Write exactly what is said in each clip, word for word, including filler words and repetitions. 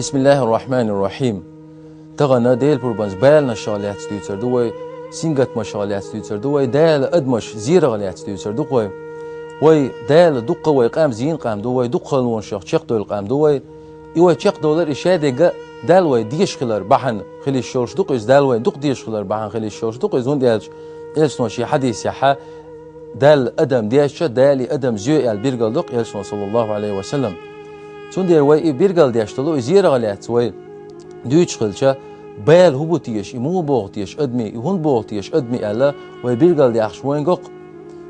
بسم الله الرحمن الرحيم. Тахана Делан пурбанца баланашах лаьцна дуьйцур ду вай, сингаттамашах лаьцна дуьйцур ду вай, Дала адамаш зерах лаьцна дуьйцур ду вай. Вай Дала дукха вай къам зийна къам ду вай, дукха халонашах чекхдовла къам ду вай. И вай чекхдовлар, и шадерг а Дала вай дезаш хилар бахьан хила йиш йолаш ду-кх иза, Дала вай дукха дезаш хилар бахьан хила йиш йолаш ду-кх иза, хӀунда аьлча Элчано шен хьадисехь Дала адам дезча, Дала и адам зоь аьлла билгал ду-кх Элчано, саллаллаху Ӏалайхи ва саллам. Цундела вай и билгал деш долу, и зерах лаьцна вай дуьйцуш хилча, бала хӀун бу теша, и муха боху теша адаме, и хӀунда боху теша адаме аьлла, вай билгал дехча вайна го-кх.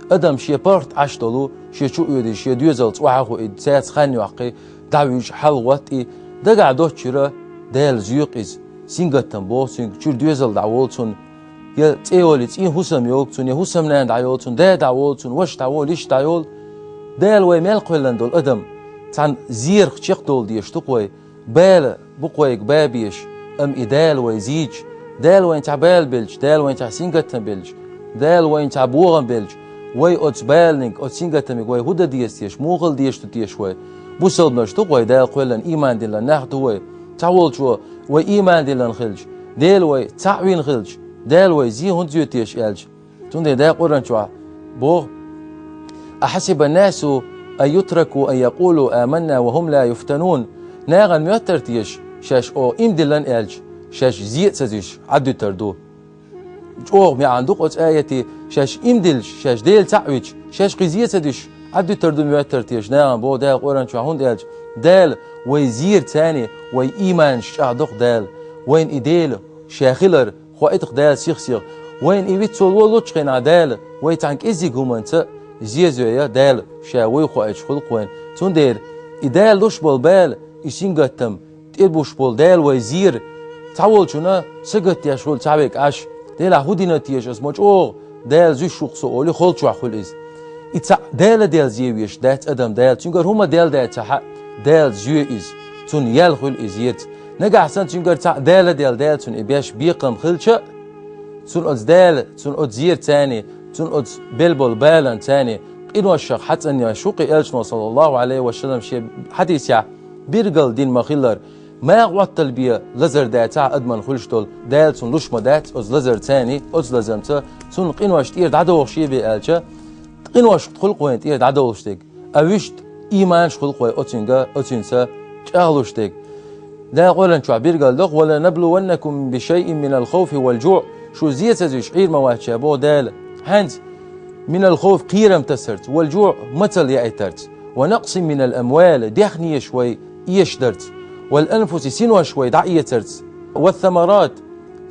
Адам шен паргӀат Ӏаш долу, шен чу а оьдий, шен доьзалца охьа а хуий, цаьрца хан йоккхий, дӀавуьжу, хьалагӀоттий, дагахь доцчуьра Дала зоь-кх иза, сингаттам боху цуьнга, чуьра доьзал дӀаволу цунна, я цӀе йолий, цӀийнан хӀусам йогу цунна, я хӀусамнана дӀайолу цунна, да дӀаволу цунна, ваша дӀаволу, йиша дӀайолу. Дала вай мел кхоьллина долу адам цхьана зерах чекхдовла дезаш ду-кх вай. Бала бу-кх вайга бан безаш, амма и Дала вай зийча, Дала вайна цхьа бала белча, Дала вайна цхьа сингаттам белча, Дала вайна цхьа бохам белча, вай оцу баланиг, оцу сингаттамиг вай хӀун дан деза теша, муха хила дезаш ду теша вай? Бусалбанаш ду-кх вай, Дала кхоьллина, ийман диллина нах ду вай. Цхьаволчо вай ийман диллина хилча, Дела вай цхьаъ вина хилча, Дала вай зен хӀунда зоь теша аьлча, цундела Дала Къуръан чохь боху: «أحسب الناس أن يتركوا أن يقولوا آمنا وهم لا يفتنون». Нахана моьттур теша, шаьш оха ийман диллина аьлча, шаьш зен а ца дуьсуш, Ӏадуьтур ду? ЧӀогӀа маьӀна ду-кх оцу аятан, шаьш ийман диллича, шаьш Дела цхьаъ вича, шаьш кхин зен а ца дуьсуш, Ӏадуьтур ду моьттур теша нахана, боху Дала Къуръан чохь, хӀунда аьлча Дала вай зерца, вай ийманаш чӀагӀдо-кх Дала, вайна и Дела ша хилар хоуьйту-кх Дала сих-сиха. Вайна и вицволу лучу хенахь Дала вай цхьана кӀеззиг хӀуманца зен а зоь Дала ша вуй хоуьйтуш хуьлу-кх вайна. Цундела и Дала луш болу бала, и сингаттам, тӀебуш болу Дала вай зер цхьаволчунна сагатдеш хуьлу цхьа верг Ӏаш, делахь хӀун дина теша ас, ма чӀогӀа Дала зуьйш ву-кх со олий, холчохь хуьлу иза. И цхьаъ Дала делла зен веш дац адам Дала, цуьнгара хӀума делла дац ца хаьа, Дала зоь иза, цунна ял хуьлу иза зерца. Нагахь санна цуьнгара цхьаъ Дала делла, Дала цунна и беш бекхам хилча а, цунна оцу Дала, цунна оцу зерца, цунна оцу белла болу баланца къиношах хьацӀанъеш ву-кх и Элчано, саллаллаху Ӏалайхи ва саллам, шен хьадисехь билгал дина ма-хиллара, ма гӀоттал бен лазар дацахь адаман хуьлуш долу, Дала цунна луш ма дац оцу лазарца, оцу лазамца, цунна къинош тӀера дӀадохуш бен аьлча, къиношкахь хуьлу-кх вайна тӀера дӀадолуш дерг. А вуьшта ийманаш хуьлу-кх вай оцуьнга, оцуьнца чӀагӀлуш дерг. Дала Къуръан чохь билгал до-кх: «ولنبلونكم بشيء من الخوف والجوع». Шу зен ца зуьйш Ӏийр ма вац ша, боху Дала. ХӀинца: «من الخوف», кхерам тасарца, «والجوع», мацалла яийтарца, «ونقص من الأموال», даьхнеш вай эшдарца, «والأنفس», синош вай дӀаэцарца, «والثمرات»,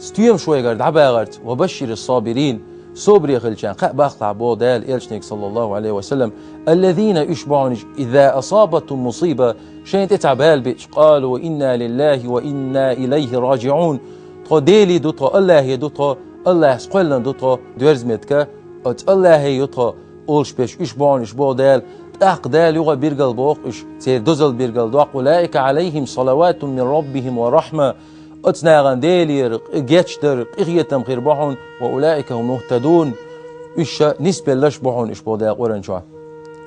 стоьмаш вайгара дӀабагӀарца, «وبشر الصابرين», собаре хиллачарна кхаъ баккхалахь, боху Дала Элчанега, саллаллаху Ӏалайхи ва саллам, «الذين», уьш бу хьуна уьш, «إذا أصابتهم مصيبة», шайна тӀе цхьа бала биъча, «قالوا إنا لله وإنا إليه راجعون». Тхо Делан ду тхо, АллахӀан ду тхо, АллахӀаца кхоьллина ду тхо, доьрза меттиг, оцу АллахӀан ю тхо, олуш берш уьш бу хьуна уьш, боху Дала. ТӀаккха Дала юха билгал боху уьш, церан дозалла билгал до-кх: «أولئك عليهم صلوات من ربهم ورحمة». Оцу нахана Делера гечдар, къинхетам хир бу хьуна, «وأولئك هم المهتدون». Уьш ша нисбелларш бу хьуна уьш, боху Дала Къуръан чохь.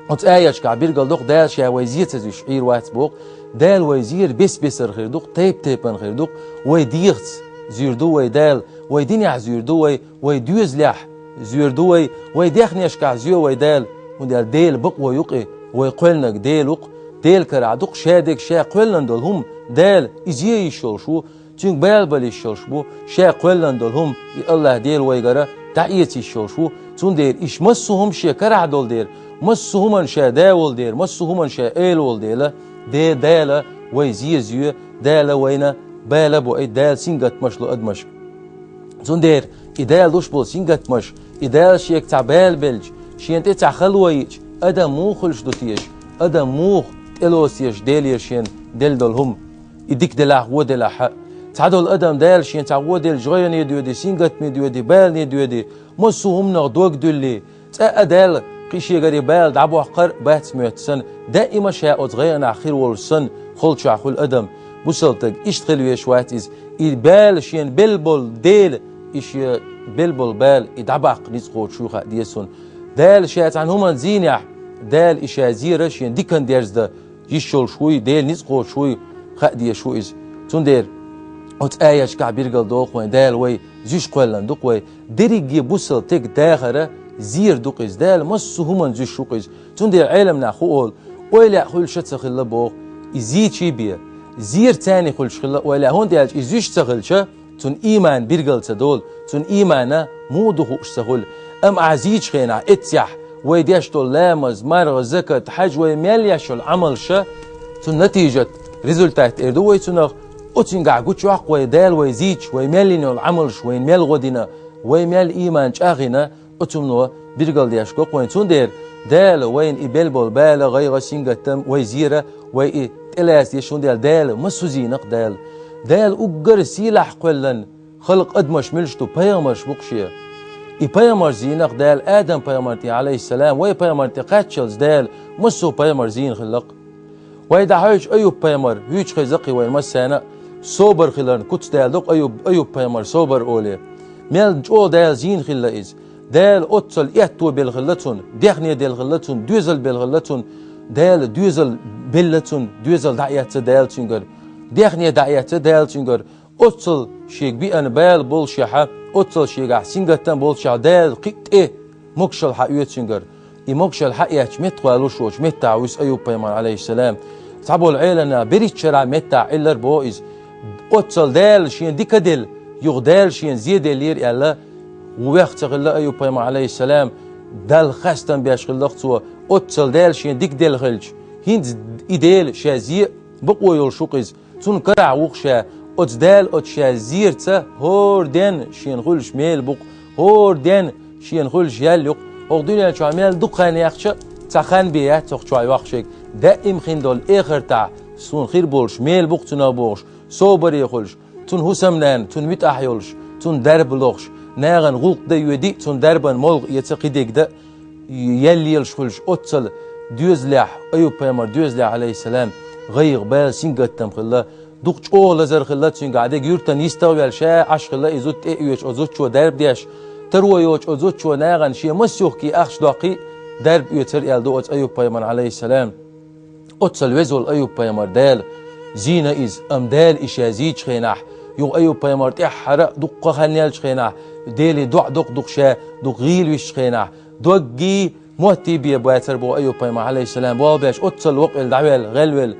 Оцу аяташкахь билгал до-кх, Дала ша вай зен ца зуьйш Ӏийр вац боху. Дала вай зер бес-бесара хир ду-кх, тайп-тайпана хир ду-кх. Вай дегӀаца зуьйр ду вай Дала, вай динехь зуьйр ду вай, вай доьзалехь зуьйр ду вай, вай даьхнешкахь зоь вай Дала. ХӀунда аьлча Делан бакъо ю-кх и, вай кхоьллинарг Дела ву-кх, Делан карахь ду-кх шадерг, ша кхоьллина долу хӀума Дала, и зен йиш йолуш ву, цуьнга бала бала йиш йолуш бу, ша кхоьллина долу хӀума и АллахӀ Дела вайгара дӀаэца йиш йолуш ву. Цундела иштта массо а хӀума шен карахь долу дела, массо а хӀуманна ша да волу дела, массо а хӀуманна ша эла волу дела, Де-, Дала вай зен зоь, Дала вайна бала а бойла, Дала сингаттамаш ло адамашка. Цундела и Дала луш болу сингаттамаш, и Дала шега цхьа бала белча, шена тӀе цхьа хало йиъча, адам муха хуьлуш ду теша, адам муха тӀелоцу теша Делера шена делла долу хӀума, и дика делахь, вон делахь а. Цхьадолу адам Дала шена цхьа вон делча гӀайгӀане доьдий, сингаттаме доьдий, балане доьдий, массо а хӀуманах дог дуьллий, цкъа а Дала кхин шегара и бала дӀабоккхур а бац моьтту санна, даима ша оцу гӀайгӀанехь хир волуш санна, холчохь хуьлу адам. Бусалба стаг иштта хила веш вац иза. И бала шена белла болу дела, и шен белла болу бала, и дӀабаккха ницкъ кхочуш вуй хаа деза цунна. Дала ша цхьана хӀуманна зийнехь, Дала и ша зен шена диканна дерзадан йиш йолуш вуй, Делан ницкъ кхочуш вуй хаа дезаш ву иза. Цундела оцу аяташкахь билгалдоху вайн, Дала вай зуьйш кхоьллина ду-кх вай. Дерриге бусалба стеган дахар зер ду-кх иза. Дала массо а хӀуманна зуьйш ву-кх иза. Цундела Ӏеламнаха хӀун олу, ойла хуьлуш а ца хилла боху, и зийчий бен, зер царна хуьлуш хилла ойла, хӀунда аьлча и зуьйш ца хилча, цуьнан ийман билгал ца долу, цуьнан иймана муха ду хууш ца хуьлу. Амма ахь зийчу хенахь, эццехь, вай деш долу ламаз, марха, закат, хьаьж, вай мел еш йолу Ӏамалша, цуьнан натижат, результат эр ду вай цунах, оцуьнгахь гучуйоккху вай Дала вай зийча, вай мел йина йолу Ӏамалш, вайна мел гӀо дина, вай мел ийман чӀагӀйина, оцунна билгалдеш го-кх вайн. Цундела Дала вайна и белла болу бала, гӀайгӀа, сингаттам вай зера, вай и тӀелаца деза, хӀунда аьлча Дала массо а зийна-кх Дала. Дала уггар сийлахь кхоьллина халкъ адамаш муьлш ду, пайхамарш бу-кх шен. И пайхамарш зийна-кх Дала Адам-пайхамар тӀе, Ӏалайхиссалам, вай пайхамар тӀе кхаччалц Дала массо а пайхамарш зийна хилла-кх. Вай дӀахьоьжча Аюб-пайхамар, вуьйцуш хеза-кх и вайна массарна а, собар хиларна куц Дала ду-кх Аюб, Аюб-пайхамар собар олий. Мел чӀогӀа Дала зийна хилла иза. Дала оццул аьтто белла хилла цунна, дехне делла хилла цунна, доьзал белла хилла цунна, Дала доьзал белла цунна, доьзал дӀаэцна Дала цуьнгара, дехне дӀаэцна Дала цуьнгара. Оццул шега биъна бала болушехь, оццул шегахь сингаттам болушехь, Дала кхин а тӀе могушалла хьаоьцу цуьнгара. И могушалла хьаэцча, меттахвалуш воцчу меттахь вуьсу Аюб-пайхамар, Ӏалайхиссалам. Цхьаболу Ӏеламнаха берхӀитта шарахь меттахь Ӏиллар боху иза. Оццул Дала шена дика делла, юха Дала шена зеделлера аьлла, вехна ца хилла Аюб-пайхамар, Ӏалайхиссалам. Далла хастам беш хилла-кх цо. Оццул Дала шена дика делла хилча, хӀинца и Дела ша зе а бакъо йолуш ву-кх иза. Цунна карахь ву-кх ша, оцу Дала оцу ша зерца хӀора денна шена хуьлуш мела бу-кх, хӀора денна шена хуьлуш ял ю-кх. ХӀокху дуьнен чохь мел дукха хан яьккхича а, цхьа хан бен яц хӀокху чохь йоккхуш ерг. Даим хин долу эхартахь суна хир болуш мела бу-кх цунах бохуш, собаре хуьлуш, цунна хӀусамнана, цунна муьтӀахь йолуш, цунна дарба лохуш, нахана гӀуллакх дан йоьдий а, цунна дарбан молха эца кхидерг дан а, ял лелаш хуьлуш, оццул доьзалехь, Аюб-пайхамар доьзалехь, Ӏалайхиссалам, гӀайгӀа, бала, сингаттам хилла, дукха чӀогӀа лазар хилла цуьнгахь, дерриг юьртан йистагӀвелла, ша Ӏаш хилла и зуда тӀе а оьцуш, оцу зудчо дарба деш, таро йоцуш, оцу зудчо нахана шен мас юхкий ахча доккхий, дарба оьцура аьлла ду оцу Аюб-пайхамарна, Ӏалайхиссалам. Оццул веза волу Аюб-пайхамар Дала зийна иза, амма Дала и ша зийчу хенахь, юха Аюб-пайхамар тӀаьххьара а дуккха хан яьллачу хенахь, Деле доӀа доккха ду-кх ша, дукха гӀийла висчу хенахь, доггий, моттий бен бацара боху Аюб-пайхамар, Ӏалайхиссалам, болх беш, оццул воккъавелла, дӀаваьлла, гӀелвелла,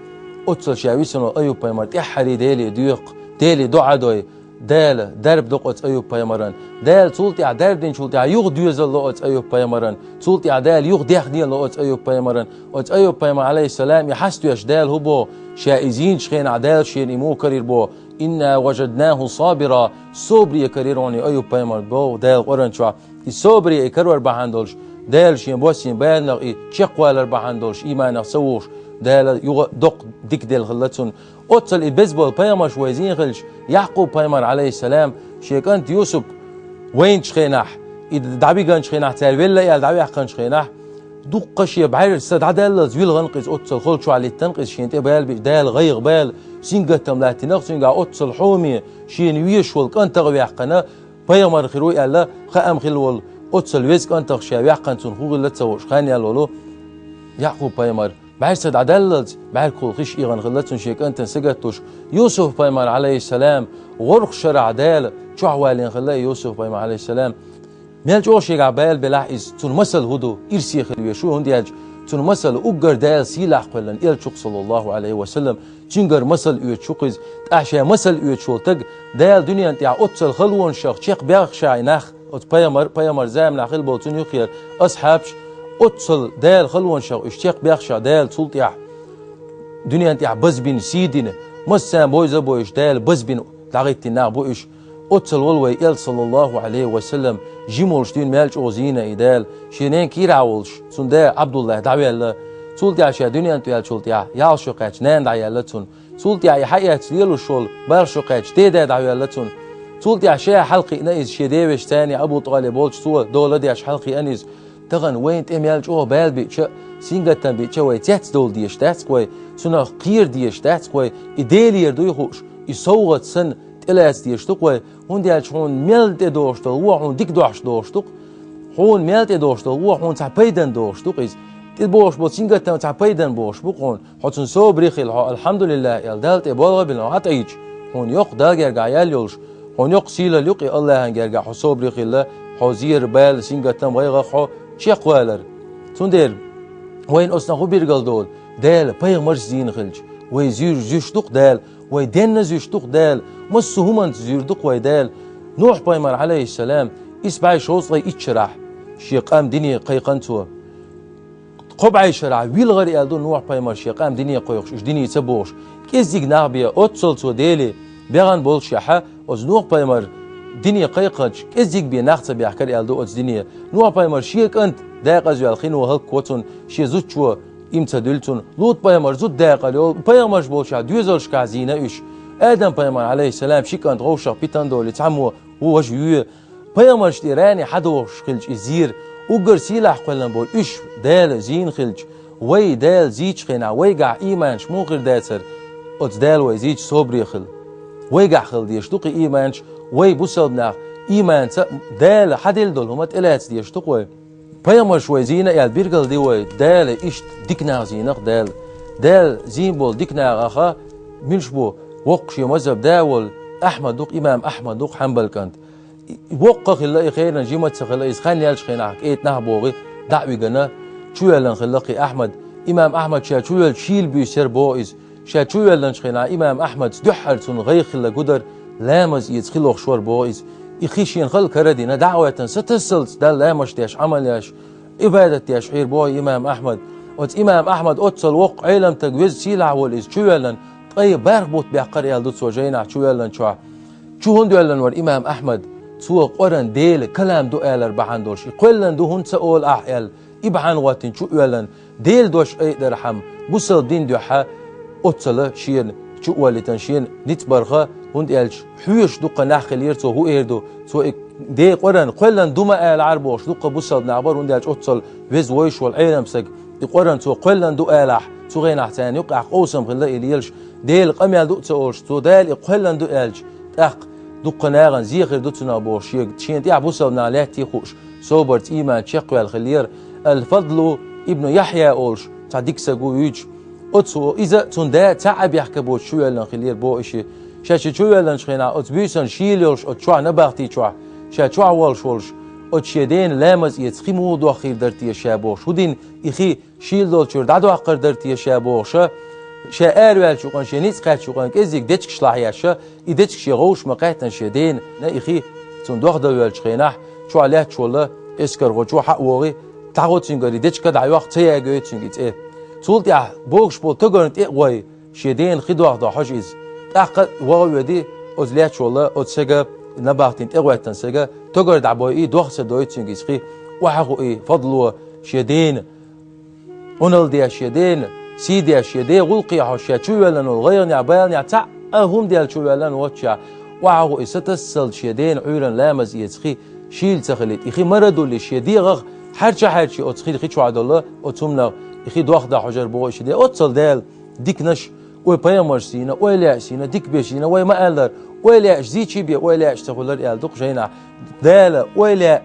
оццул ша висина волу Аюб-пайхамар тӀаьххьарий Деле доьху-кх, Деле доӀа дой. Дала дарба до-кх оцу Аюб-пайхамаран. Дала цул тӀаьхьа дарба динчул тӀаьхьа юха доьзал ло оцу Аюб-пайхамаран. Цул тӀаьхьа Дала юха дехне ло оцу Аюб-пайхамаран. Оцу Аюб-пайхамар, Ӏалайхиссалам, и хьастош Дала хӀун боху? Ша и зийначу хенахь Дала шена и муха карийра боху? «Инна важаднаху сабира». Собаре карийра хьуна и Аюб-пайхамар боху Дала Къуръан чохь. И собаре и карор бахьана долуш, Дала шен боссийна баланах и чекхвалар бахьана долуш, ийманах ца вухуш, Дала юха доккха дика делла хилла цунна. Оццул и беза болу пайхамарш вай зийна хилча, Якъуб-пайхамар, Ӏалайхиссалам, шен кӀант Юсуп вайначу хенахь, и дӀабигначу хенахь, цара велла аьлла дӀаваьккхинчу хенахь, дуккха шен бӀаьрса дӀадаллалц вилхина-кх иза, оццул хала чохь литтина-кх иза, шена тӀе бала биъча, Дала гӀайгӀа, бала, сингаттам латтийнарг цуьнгахь, оццул хьоме, шена везаш волу кӀантах а ваьккхина, пайхамар хир ву аьлла, хаам хилла волу, оццул веза кӀантах ша ваьккхина, цунна хӀун хилла ца хууш, хан яьлла волу Якъуб-пайхамар. БӀаьрса дӀадаллалц, бӀаьргахула хиш эгӀана хилла цунна шен кӀантана сагатдеш. Юсуп-пайхамар, Ӏалайхиссалам, гӀоргӀа шарахь Дала чохь валийна хилла Юсуп-пайхамар, Ӏалайхиссалам. Мел чӀогӀа шегахь бала белахь иза, цунна масал хӀун ду, ирсе хила везаш ву, хӀунда аьлча цунна масал уггар Дала сийлахь кхоьллина элча ву-кх, саллаллаху Ӏалайхи ва саллам, цуьнгара масал оьцуш ву-кх иза. ТӀаккха шен масал оьцуш волу стаг Дала дуьнен тӀехь оццул халонашах чекхбаьхна ша и нах, оцу пайхамар, пайхамар заманахь хилла болу цунна юххера асхьабаш, оццул Дала халонашах уьш чекхбаьхна ша, Дала цул тӀаьхьа дуьнен тӀехь базбина, сий дина, массарна бойза а бойуш, Дала базбина дӀахӀиттина нах бу уьш. Оццул волу вай элча, саллаллаху Ӏалайхи ва саллам, жима волуш дуьйна мел чӀогӀа зийна и Дала. Шен ненан кийрахь волуш, цуьнан да Ӏабдуллахь дӀаваьлла. Цул тӀаьхьа ша дуьнен тӀе ваьллачул тӀаьхьа, ялх шо кхаьчча, нана дӀаелла цунна. Цул тӀаьхьа и хьаэцна лелаш волу, барх шо кхаьчча, деда дӀаваьлла цунна. Цул тӀаьхьа ша хьалакхиъна иза шен девешца, Абу ТӀалиб волчу, цо дола деш хьалакхиъна иза. Тахана вайна тӀе мел чӀогӀа бала биъча а, сингаттам биъча а вай цецдовла дезаш дац-кх вай, цунах кхера дезаш дац-кх вай, и Делера дуй хууш, и совгӀат санна тӀелаца дезаш ду-кх вай, хӀунда аьлча хьуна мел тӀедогӀуш долу вон хьуна дика дохьуш догӀуш ду-кх, хьуна мел тӀедогӀуш долу вон хьуна цхьа пайдана догӀуш ду-кх иза. ТӀедогӀуш болу сингаттам цхьа пайдана богӀуш бу-кх хьуна. Хьо цунна собаре хила, хьо «Алхьамдулиллахь» аьлла, Далла тӀе болх а бина, хьо хьатӀаийча. хьуна йоккха Дала гергахь ял йолуш, хьуна йоккха сийлалла ю-кх и Аллахьан гергахь хьо собаре хилла, хьо зер, бала, сингаттам, гӀайгӀа хьо чекхвалар. Цундела вайна оцунах хӀун биргал долу? Дала пайхамарш зийна хилча, вай зуьйр-, зуьйш ду-кх Дала, вай денна зуьйш ду-кх Дала, массо а хӀуманца зуьйр ду-кх вай Дала. Нухь-пайхамар, Ӏалайхиссалам, исс бӀе шовзткъе итт шарахь шен къам дине кхайкхина цо. Кхо бӀе шарахь вилгӀара аьлла ду Нухь-пайхамар шен къам дине кхойкхуш, уьш дине ца богӀуш. КӀеззиг нах бен, оццул цо Деле бегӀан боллушехь, оцу Нухь-пайхамар дине кхайкхинчу кӀеззиг бен нах ца баьхкира аьлла ду оцу дине. Нухь-пайхамар шен кӀант декъаза ваьлла хино хӀаллакво цунна, шен зудчо ийман ца дуьллу цунна. Лут-пайхамар зуда декъала йолу, пайхамарш боллушехь доьзалшкахь зийна уьш. Адам-пайхамар, Ӏалайхиссалам, ши кӀант вовшах питана долий, цхьаммо ву важа вуьйцу. Пайхамаршна тӀе рани хьадохуш хилча и зер, уггар сийлахь кхоьллина болу уьш Дала зийна хилча, вай Дала зийчу хенахь вайгахь ийманаш муха хир дацара? Оцу Дала вай зийча собаре хила. Вайгахь хила дезаш ду-кх и ийманаш, вай бусалба нах ийманца Дала хьаделла долу хӀума тӀелаца дезаш ду-кх вай. Пайхамарш вай зийна аьлла биргал ди вай, Дала иштта дика нах зийна-кх Дала. Дала зийна болу дика нахах муьлш бу? Воккха шен мазхӀаб да а волу Ахьмад ву-кх, имам Ахьмад ву-кх, Хьанбал кӀант. Воккха хилла и, хенан жимаца хилла иза, хан яьллачу хенахь кӀеда нах богӀий дӀа а вигина, чувоьллина хилла-кх и Ахьмад. Имам Ахьмад ша чувоьллича шийла буьйса яра боху иза. Ша чувоьллинчу хенахь имам Ахьмадца дуьххьара цунна гӀайгӀа хилла гу дара, ламаз эца хи лохуш вара боху иза. И хи шена хала кара а дина, дӀа а гӀоьттина, сатассалц Далла ламазаш деш, Ӏамал еш, Ӏибадат деш хьийра боху имам Ахьмад. Оцу имам Ахьмад оццул воккха Ӏеламстаг, веза сийлахь волу иза, чувоьллина, ткъе барх бутт баьккхира аьлла ду цо жайнахь чувоьллинчохь. Чу хӀунда воьллина вара имам Ахьмад? Цо Къуръан Дела калам ду алар бахьана долуш, и кхоьллина ду хӀунда ца олу ахь аьлла, и бахьана гӀоттина чу а воьллина, Делан дош айдархьама, бусалба дин дуьхьа оццул шена чу а воллийтина, шена ницкъ барх, хӀунда аьлча хьоьжуш дуккха нах хиллера цо, хӀун эр ду, цо и Дела Къуръан кхоьллина ду ма алахьара бохуш дуккха бусалба нах бара, хӀунда аьлча оццул веза войуш волу Ӏеламстаг и Къуръан цо кхоьллина ду алахь, цу хенахь царна юккъехь къовсам хилла и лелаш, Делан къамел ду а ца олуш, цо Дала и кхоьллина ду аьлча, тӀаккха дуккха нахана зе хир ду цунах бохуш, шега, шена тӀехь бусалба нах лаьттий хууш, собарца, ийманца чекхваьлла хиллера. Ал-Фадлу ибн Яхьъя олуш цхьа дика стаг ву вуьйцуш. Оцу иза а, цуьнан да а цхьаъ а бехке боцуш чувоьллина хиллера боху и ши. Ша ши чувоьллинчу хенахь оцу буьйсанна шийла йолуш оцу чохь, набахти чохь, ша чохь волуш волуш, оцу шен дена ламаз эца хи муха дохийр дара те ша бохуш. ХӀун дина и хи шийла долчуьра дӀадоккхур дара те ша бохуша, ша араваьллачу юкъана, шен ницкъ кхаьччу юкъана кӀеззиг дечкаш лахьеш, и дечкаш шен гӀовш ма кхаьттина шен дена, и хи цунна дохдан воьллачу хенахь, чохь лаьтташ волу эскархочо хьа а вогӀий, дӀагӀо цуьнгара и дечка, дӀайоккху, ца ягайой цуьнга и цӀе. Цул тӀаьхьа богуш болу тогарна тӀе а гӀой, шен дена хи дохдан хьожу иза. ТӀаккха ваха а воьдий, оцу лаьтташ волу оцу сага, набахтина тӀегӀоьттина сага, тогар дӀабойий, дох а ца дой цуьнга иза хи. Охьа а хуий Фадло шен дена, Ӏуналла деш шен дена, сий деш шен ден гӀуллакхе хьожуш, ша чувоьллина волу гӀайгӀанехь, баланехь, цхьаъ а хӀума делла чувоьллина воццушехь, охьа а хуий сатассалц шен дена Ӏуьйранна ламаз эца хи шийла ца хилийта. И хи мара а дуллий, шен дегӀах хьаьрча-хьаьрчий оцу хи, хи чохь долу оцу хӀуманах и хи дохдан хьожура боху и шен ден. Оццул Дала диканаш, ой, пайхамарш зийна, ой, лаьаш зийна, дика беш зийна, вай ма-аллара, ой, лаьаш зийчий бен, ой, лаьаш ца хуьлура аьлла ду-кх жайнахь. Дала ой, лаьа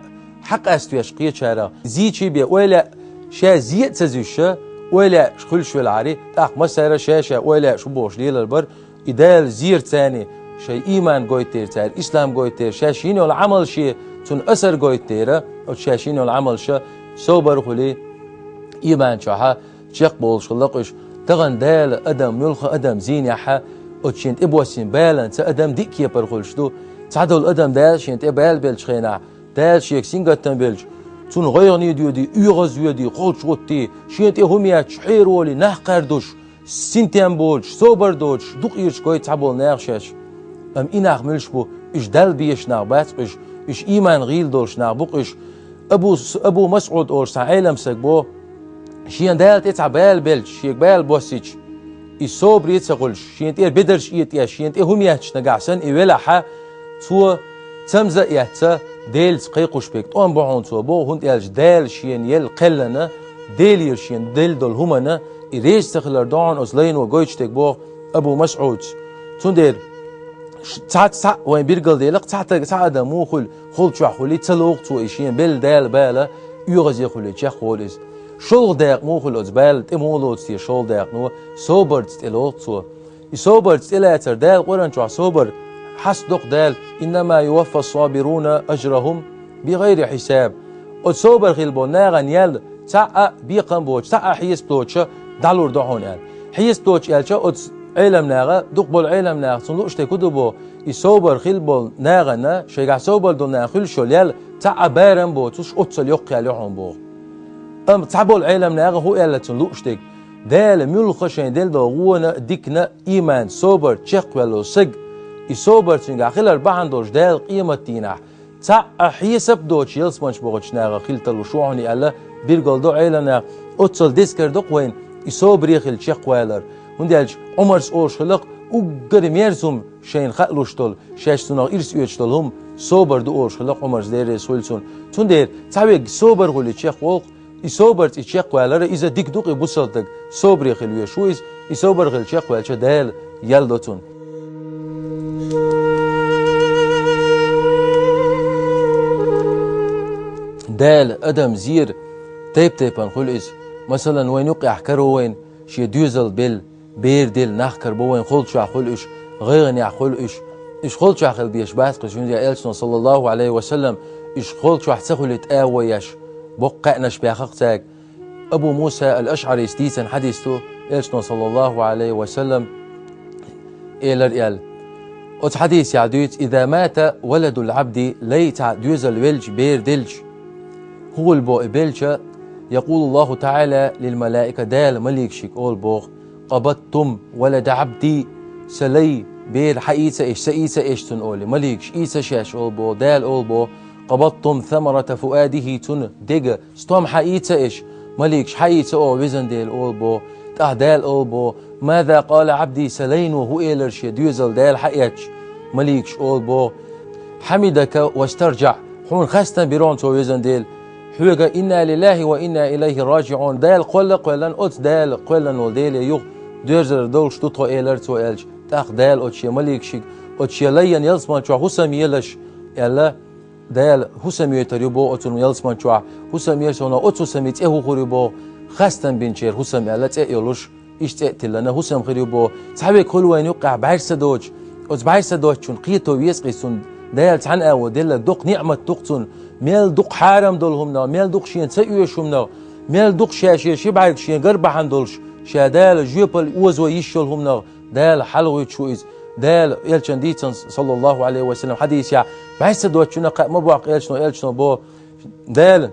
хьакъ аствеш кхечарах зийчий бен, ой, лаьа ша зе а ца зуьйша, ой, лаьаш хуьлуш велахьарий, тӀаккха массара а ша-ша ой, лаьаш хӀун бохуш лелар бара, и Дала зерцарний шайн ийман гойтера цара, ислам гойтера, шаьш йина йолу Ӏамал шен цунна асар гойтера, оцу шаьш йина йолу Ӏамалша собар а хуьлий, ийман чохьа чекхболуш хилла-кх уьш. Тахана Дала адам, муьлхха адам зийнехьа, оцу шен тӀебоссийна баланца адам диъ кепара хуьлуш ду. Цхьадолу адам Дала шен тӀе бала беллачу хенахь, Дала шега сингаттам белча, цунна гӀайгӀане доьдий, оьгӀаз воьдий, кхолчу гӀуттий, шен тӀе хӀума етташ хьераволий, нах кхаьрдуш, синтем боцуш, собар доцуш, дукъ ирча гой цхьаболу наха шаьш. Амма и нах муьлш бу? Уьш Далла безаш нах бац-кх уьш, уьш ийман гӀийла долуш нах бу-кх уьш. Абу, Абу МасӀуд олуш цхьа Ӏеламстаг боху, шена Дала тӀе цхьа бала белча, шега бала боссийча, и собаре а ца хуьлуш, шена тӀера бедарш этӀеш, шена тӀе хӀума етташ нагахь санна и велахьа, цо цамза а эцна, Делаца кхайкхуш берг тӀом бу хьуна цо боху, хӀунда аьлча Дала шена елла кхеллана, Делера шена делла долу хӀуманна и реза ца хилар ду хьуна оцу лайно гойтуш дерг боху Абу МасӀудс. Цундела ш-, цхьацца цхьаъ вайн биргал делахь, цхьа таг-, цхьа адам муха хуьлу, хала чохь хуьлий, ца лоху цо и шена белла Дала бала, оьгӀазе хуьлий, чекхволу иза. ШолгӀа дакъа муха хуьлу оцу бала тӀе муха лоцу те шолгӀа дакъано, собарца тӀе лоху цо. И собарца тӀелацар, Дала Къуръан чохь собар хьастадо-кх Дала: «Иннама юваффас-сабируна ажрахум бигайри хьисаб». Оцу собар хилла болу нахана ял цхьа а бекхам боцуш, цхьа а хьесап доцуш дӀалур ду хьуна аьлла. Хьесап доцуш аьлча, оцу Ӏеламнаха, дукха болу Ӏеламнаха цунна лууш дерг хӀун ду боху, и собар хилла болу нахана, шайгахь собар долу нахана хуьлуш йолу ял цхьа а барам боцуш, оццул йоккха ял ю хьуна боху. Амма цхьаболу Ӏеламнаха хӀун аьлла цунна лууш дерг? Дала муьлхха шайн делла долу гӀона а, диканна а, ийман, собар чекхваьлла стаг, и собар цуьнгахь хилар бахьана долуш Дала къематдийнахь цхьа а хьесап доцуш ялсаманчу бохучу нахах хила тарлуш ву хьуна аьлла, билгалдо Ӏеламнаха. Оццул деза карадо-кх вайна и собаре хилла чекхвалар. ХӀунда аьлча Ӏумарс олуш хилла-кх, уггаре мерза хӀума шайна хаалуш долу, шаьш цунах ирс оьцуш долу хӀума собар ду олуш хилла-кх Ӏумарс, Дела реза хуьлда цунна. Цундела цхьаверг собар хуьлий чекхволу-кх, и собарца и чекхвалар, иза дика ду-кх, и бусалба стаг собаре хила везаш ву иза, и собар хилла чекхваьлча Дала ял до цунна. Дала адам зийра тайп-тайпана хуьлу иза. Масалан, вайна юккъехь каро вайна шен доьзал белла, бер делла нах карабо вайна, холчохь хуьлу уьш, гӀайгӀанехь хуьлу уьш. Уьш холчохь хила безаш бац-кх уьш, хӀунда аьлча Элчано, саллаллаху Ӏалайхи ва саллам, уьш холчохь ца хуьлийта агӀо еш, боккха кхаьънаш баьхна-кх цаьрга. Абу Муса ал-АшӀарис дийцина хьадис ду, Элчано, саллаллаху Ӏалайхи ва саллам, элира аьлла. Оцу хьадисехь дуьйцу: «Иза мата валадул Ӏабди», лай цхьа доьзал велча, бер делча, хӀун хуьлу боху и белча, якъулуллаху таӀала лил малаика, Дала маликашка олу боху: «Къабадтум валада Ӏабди», сан лай бер хьаийца аш, сан ийца аш цунна олий. Маликаш ийца шаьш олу боху, Дала олу боху: «Къабадтум самарата фуадихи», цунна дега стом хьаийца аш, маликаш хьаийца оха, везан Дела, олу боху. ТӀаккха Дала олу боху: «Маза къала Ӏабди», сан лайно хӀун элира шен доьзал Дала хьаэцча, маликаш олу боху: «Хьамидака вастарджаӀ», хьуна хастам бира хьуна цо, везан Дела. Хьоьга «Инна лиллахи ва инна илайхи раджиӀун», Дала кхолла а кхоьллина, оцу Дала кхоьллина волу Деле юха доьрзар долуш ду тхо, элира цо аьлча, тӀаккха Дала оцу шен маликашка, оцу шен лайна ялсаман чохь хӀусам елаш аьлла, Дала хӀусам йойтур ю боху оцунна ялсаман чохь, хӀусам еш хьуна, оцу хӀусаман цӀе хӀун хир ю боху, хастам бинчеран хӀусам аьлла цӀе а йолуш, иштта цӀе а тиллина, хӀусам хир ю боху. Цхьаверг хуьлу вайна юккъехь бӀаьрса доцуш, оцу бӀаьрса доцучунна кхето веза-кх иза, цунна Дала цхьана агӀо делларг доккха ниӀмат ду-кх цунна, мел дукха хьарам долу хӀуманах, мел дукха шена ца оьшу хӀуманах, мел дукха ша шен ши бӀаьрг шен гар бахьана долуш, ша Дала жоьпалла озо йиш йолу хӀуманах, Дала хьалагӀуьттуш ву иза. Дала, Элчан дийцина, саллаллаху Ӏалайхи ва саллам, хьадисехь, бӀаьрса доцучунна кхаъ ма боккху Элчано, Элчано боху, Дала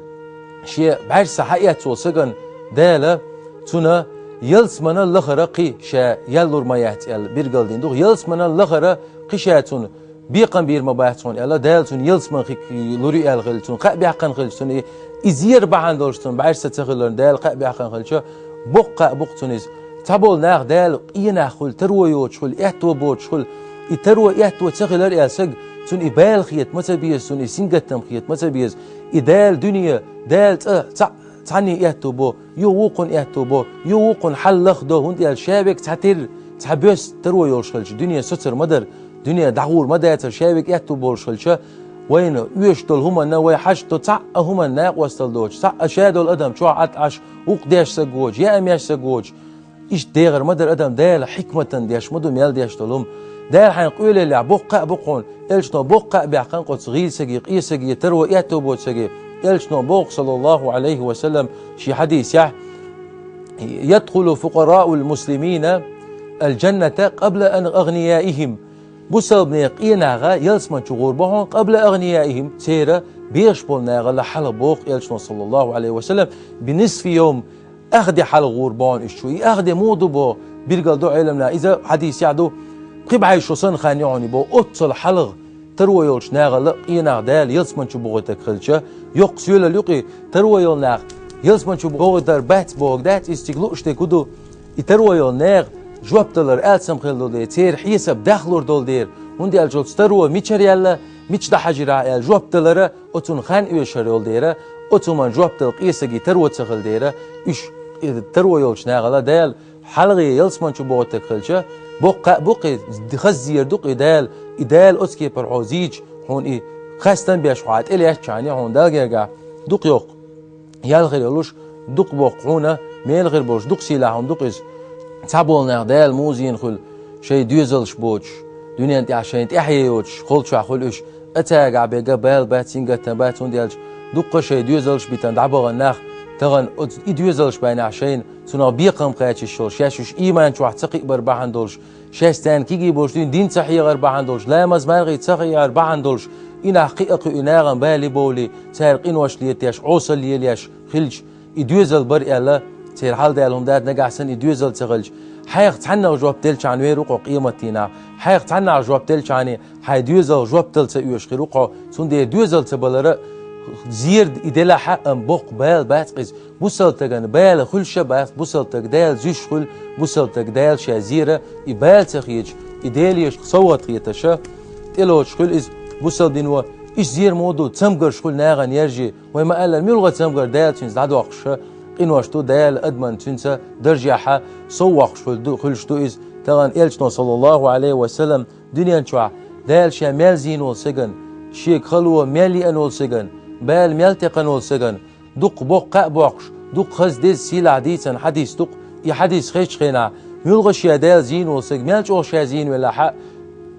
шен бӀаьрса хьаэцна волу сагана, Дала цунна ялсаманал лахара кхин ша ял лур ма яц аьлла билгалдина ду-кх. Ялсаманал лахара кхин ша цунна бекхам бийр ма бац хьуна аьлла, Дала цунна ялсаман хи лур ю аьлла хилча, цунна кхаъ баьккхина хилча, цунна и, и зер бахьана долуш цунна бӀаьрса ца хиларна Дала кхаъ баьккхина хилча, боккха кхаъ бу-кх цунна иза. Цхьаболу нах Дала къенах хуьлу, таро йоцуш хуьлу, аьтто боцуш хуьлу. И таро, аьтто ца хилар аьлла саг, цунна и бала хета ма ца беза, цунна и сингаттам хета ма ца беза. И Дала дуьне, Дала цӀа, цхьа, цхьанне аьтто бо, юха вукхунна аьтто бо, юха вукхунна хьал лахдо, хӀунда аьлча ша верг цхьатерра, цхьа бос таро йолуш хилча, дуьне соцур ма дара, дуьне дӀагӀур ма дацара, ша верг аьтто болуш хилча, вайна оьшуш долу хӀуманна вай хьашт до, цхьа а хӀуманна накъосталла доцуш, цхьа а ша долу адам чохь Ӏад Ӏаш, вукху деш саг воцуш, яа меш саг воцуш, иштта дехар ма дара адам, Дала хьикматан деш ма ду мел деш долу хӀума. Дала хьайна къоьллехь боккха кхаъ бу-кх хьуна, Элчано боккха кхаъ баьккхина-кх оцу гӀийла саге, къен саге, таро аьтто боцу саге. Элчано боху, саллаллаху Ӏалайхи ва саллам, шен хьадисехь: «Ядхулу фукъараул муслимина аль-джанната къабла ан агънияихим». Бусалбанийн къен нах ялсаман чу гӀур бу хьуна, къабла агънияихим, церан бехаш болу нахала хьалха, боху Элчано, саллаллаху Ӏалайхи ва саллам, бинисфи йовм, ах де хьалха гӀур бу хьуна уьш чу. И ах де муха ду боху, билгалдо Ӏеламнаха. Иза хьадисехь ду, кхин бӀе шо санна хан ю хьуна и боху, оццул хьалха таро йолчу нахала къен нах Дала ялсаман чу бохуьйтург хилча, йоккха соьлалла ю-кх и, таро йолу нах ялсаман чу бохуьйтур бац бохург дац, иза цига лууш дерг хӀун ду? И таро йолу нехан жоп далар алсам хила долу дела, церан хьесап дахлур долу дела, хӀунда аьлча оцу таро мичара яьлла, мича дӀахьажийра аьлла жоп далара, оцунна хан оьшуш йолу дела, оцу хӀуманна жоп дала къен саге таро ца хила дела, уьш, и таро йолчу нахала Дала хьалхе ялсаман чу бохуьйтург хилча, боккха кхаъ бу-кх и, хаза зер ду-кх и Дала, и Дала оцу кепара хьо зийча, хьуна и хастам беш хьо тӀелаьцча хьуна, хьуна Далла гергахь дукха йоккха ял хир йолуш, дукха боккха хьуна мел хир болуш, дукха сийлахь хӀума ду-кх иза. Цхьаболу нах Дала музийна хуьлу, шайн доьзалш боцуш, дуьнен тӀехь шайна тӀаьхье йоцуш, холчохь хуьлу уьш, ткъа цаьргахь берг бала бац, сингаттам бац, хӀунда аьлча дуккха шайн доьзалш битина дӀабахана нах, тахана оцу и доьзалш бахьанехь шайна цунах бекхам кхачийш йолу, шаьш уьш ийман чохь ца кхиабар бахьана долуш, шаьш царна кегий болуш дуьйна дин ца хьехар бахьана долуш, ламаз, мархий ца хьехар бахьана долуш, и нах кхиа а кхуьу, и нахана бала бовлий, цара къинош летош, Ӏесалла лелош хилча, и доьзал бара аьлла, церан хьал-дела хӀума дац, нагахь санна и доьзал ца хилча, хьайх цхьаннах жоп делчхьана вер ву хьо къематдийнахь, хьайх цхьаннах жоп делчхьана, хьайн доьзалх жоп дала ца оьшу хир ву хьо, цундела доьзал ца балара зер и делахь а, амма боккха бала бац иза. Бусалба стагана бала хуьлуш а бац, бусалба стаг Дала зуьйш хуьлу, бусалба стаг Дала ша зера, и бала ца хеташ, и Делера совгӀат хеташ, тӀелоцуш хуьлу иза бусалба дино, иштта зер ма ду, цамгарш хуьлу нахана яржий, вай ма-аллара, муьлхха цамгар Дала цуьнца дӀадоккхуш, къинош ду Дала адамна цуьнца даржехь, сов воккхуш хуьлу ду, хуьлуш ду иза. Тахана Элчано, саллаллаху Ӏалайхи ва саллам, дуьнен чохь Дала ша мел зийна волу стагана, шега хало мел еана волу стагана, бала мел текхна волу стагана, дукха боккха кхаъ боккхуш, дукха хаза, деза, сийлахь дийцина хьадис ду-кх, и хьадис хезчу хенахь, муьлхха ша Дала зийна волу стаг, мел чӀогӀа ша зийна велахь а,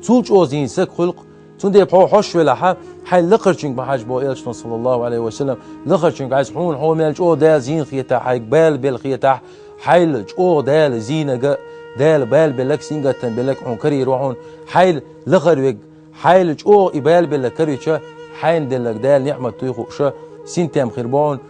цул чӀогӀа зийна стаг хуьлу-кх, цундела хьо хьош велахь а, хьайн лакхарчуьнга ма хьажа боху Элчано, саллаллаху Ӏалайхи ва саллам, лакхарчуьнга хьажа, хьуна хьо мел чӀогӀа Дала зийна хетахь, хьайга бала белла хетахь, хьайл чӀогӀа Дала зийнарг а, Дала бала белларг, сингаттам белларг хьуна карийр ву хьуна, хьайл лахара верг, хьайл чӀогӀа и бала белларг карийча, хьайна делларг Дала ниӀмат дуй хууш, синтем хир бу хьуна.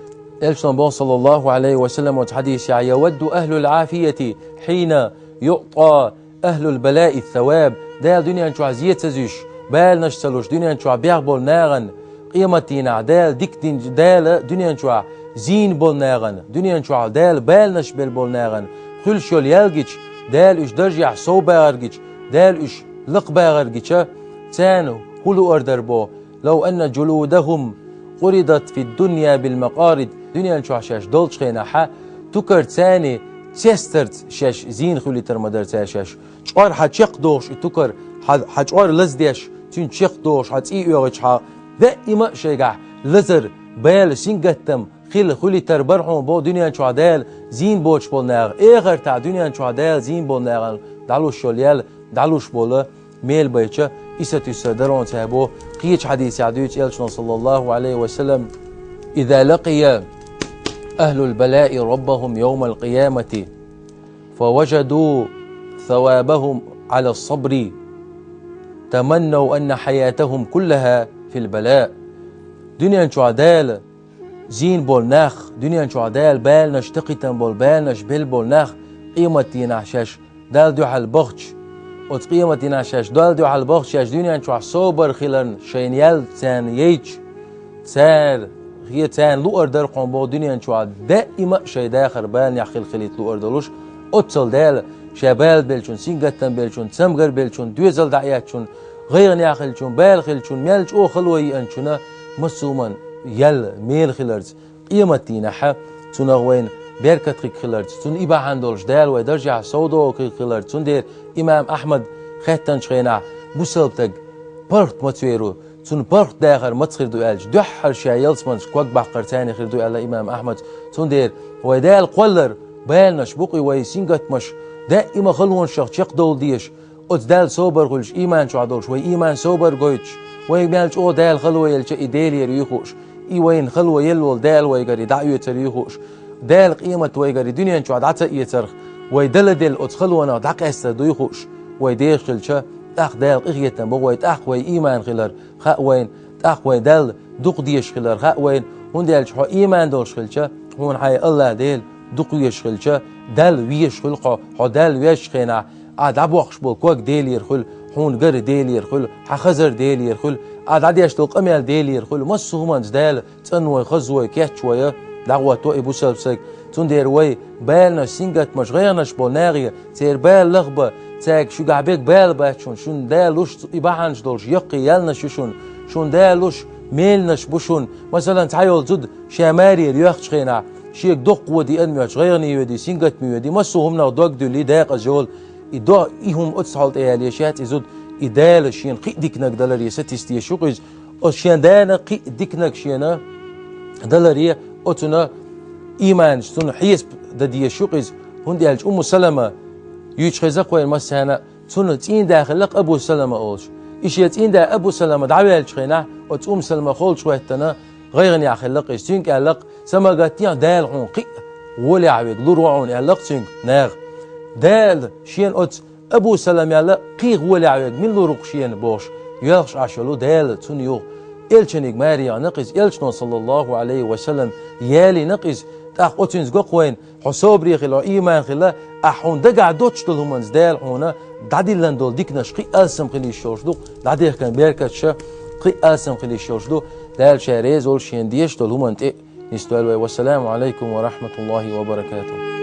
Элчано боху, саллаллаху Ӏалайхи ва саллам, оцу хьадисехь: «يود أهل العافية حين يعطى أهل البلاء الثواب». Дала дуьнен чохь зе ца зуьйш, баланаш ца луш, дуьнен чохь бехна болу нахана къематдийнахь Дала дика динчу, Дала дуьнен чохь зийна болу нахана, дуьнен чохь Дала баланаш белла болу нахана хуьлуш йолу ял гича, Дала уьш даржехь сов бахар гича, Дала уьш лакха бахар гича, царна хӀун луъар дара боху: «لو أن جلودهم عرضت في الدنيا بالمقاريض». Дуьнен чохь шаьш долчу хенахь, тукар царна цестарца шаьш зийна хуьлуьйтур ма дара цара шаьш. ЧӀор хьан чекхдохуш и тукар, хьан, хьан чӀор лаздеш, цуьнан чекхдохуш хьан цӀий оьгӀича хьан, даима а шайгахь лазар, бала, сингаттам хила хуьлуьйтур бара хьуна боху дуьнен чохь Дала зийна боцуш болу наха, эхартахь дуьнен чохь Дала зийна болу нахана дӀалуш йолу ял, дӀалуш болу мел байча, и сатуьйсур дара хьуна цара боху. Кхечу хьадисехь дуьйцу Элчано, саллаллаху Ӏалайхи ва саллам: «إذا لقي أهل البلاء ربهم يوم القيامة فوجدوا ثوابهم على الصبر تمنوا أن حياتهم كلها في البلاء». Дуьнен чохь Дала зийна болу нах, дуьнен чохь Дала баланаш, такхийтина болу баланаш белла болу нах, къематдийнахь шаьш Далла дуьхьал бахча, оцу къематдийнахь шаьш Далла дуьхьал бахча, шаьш дуьнен чохь собар хиларна шайна ял царна яйча, цара, хе, царна луъар дара хьуна боху дуьнен чохь даима а шайн дахар баланехь хила хилийта луъар долуш, оццул Дала ша бала беллачун, сингаттам беллачун, цамгар беллачун, доьзал дӀаэцначун, гӀайгӀанехь хиллачун, бала хиллачун, мел чӀогӀа хало еанчунна массо а хӀуманна ял мела хиларца, къематдийнахь цунах вайна беркат хир хиларца, цунна и бахьана долуш Дала вай даржехь сов догӀу хир хиларца. Цундела имам Ахьмад хаьттинчу хенахь, бусалба стаг паргӀат маца вер ву, цунна паргӀат дахар маца хир ду аьлча, дуьххьара ша ялсаманчу ког баккхар царна хир ду аьлла имам Ахьмада. Цундела вай Дала кхоллар баланаш бу-кх и, вай сингаттамаш даима халонашах чекхдовла дезаш, оцу Далла собар хуьлуш, ийман чохь долуш, вай ийман собар гойтуш, вай мел чӀогӀа Дала хало елча и Делера юй хууш, и вайна хало елла волу Дала вайгара и дӀаоьцур юй хууш, Дала къемат вайгара и дуьнен чохь дӀа ца эцарх, вай Дала делла оцу халонах дӀакъаьстар дуй хууш, вай дезаш хилча, тӀаккха Дала къинхетам бо вай, тӀаккха вай ийман хилар хаьа вайна, тӀаккха вай Далла дукха дезаш хилар хаьа вайна, хӀунда аьлча хьо ийман долуш хилча, хьуна хьайн АллахӀ Дела дукха везаш хилча, Далла везаш хуьлу хьо, хьо Далла везачу хенахь, ахь дӀабоккхуш болу ког Делера хуьлу, хьуна гар Делера хуьлу, хьан хазар Делера хуьлу, ахь дӀадеш долу къамел Делера хуьлу, массо а хӀуманца Дала цӀанвой, хазавой, кечвой дӀагӀотто и бусалба стаг. Цундела вай баланаш, сингаттамаш, гӀайгӀанаш болу нахе, церан бала лахбан, цаьрга шуьгахь берг бала бац шуна, шуна Дала луш и бахьанаш долуш яккхий ялнаш ю шуна, шуна Дала луш меланаш бу шуна. Масалан, цхьайолу зуда ша марера йоьхучу хенахь, шега доккха вон деана моьттуш, гӀайгӀане воьдий, сингаттаме воьдий, массо а хӀуманах дог дуьллий, декъаза йолу, и до, и хӀума оццу хьоле тӀе ялош яц и зуда, и Дала шена кхин а диканиг даларе сатийса дезаш ю-кх иза. Оцу шен дена кхин а диканиг шена даларе, оцунна ийманаш цунна хьесап дан дезаш ю-кх иза, хӀунда аьлча Умму Салама юьйцуш хеза-кх вайна массарна а, Цунна цӀийнда хилла-кх Абу Салама олуш. И шен цӀийнда Абу Салама дӀаваьллачу хенахь, оцу Умму Салама холчу хӀоьттина, гӀайгӀанехь хилла-кх иза. Цуьнга аьлла-кх: «Сан ма гатдехьа, Дала хьуна кхин а гӀолехь верг лур ву хьуна», — аьлла-кх цуьнга наха. Дала шена оцу Абу Салама аьлла: «Кхин а гӀолехь верг мила лур ву-кх шена?» — бохуш, йоьлхуш Ӏаш йолу Дала цунна юха элчаниг маре яхна-кх иза, элчано, саллаллаху Ӏалайхи ва саллам, ялийна-кх иза. ТӀаккха оцуьнца го-кх вайна: хьо собаре хила, хьо ийман хила, ахь хьуна дагахь доцуш долу хӀуманца Дала хьуна дӀадиллина долу диканаш кхин а алсам хила йиш йолуш ду, дӀадехкина беркаташ кхин а алсам хила йиш йолуш ду. Дала Ша реза волуш шена дезаш долу хӀуманна тӀе а нисдойла вай. Вассаламу Ӏалайкум ва рахьматуллахи ва баракатух.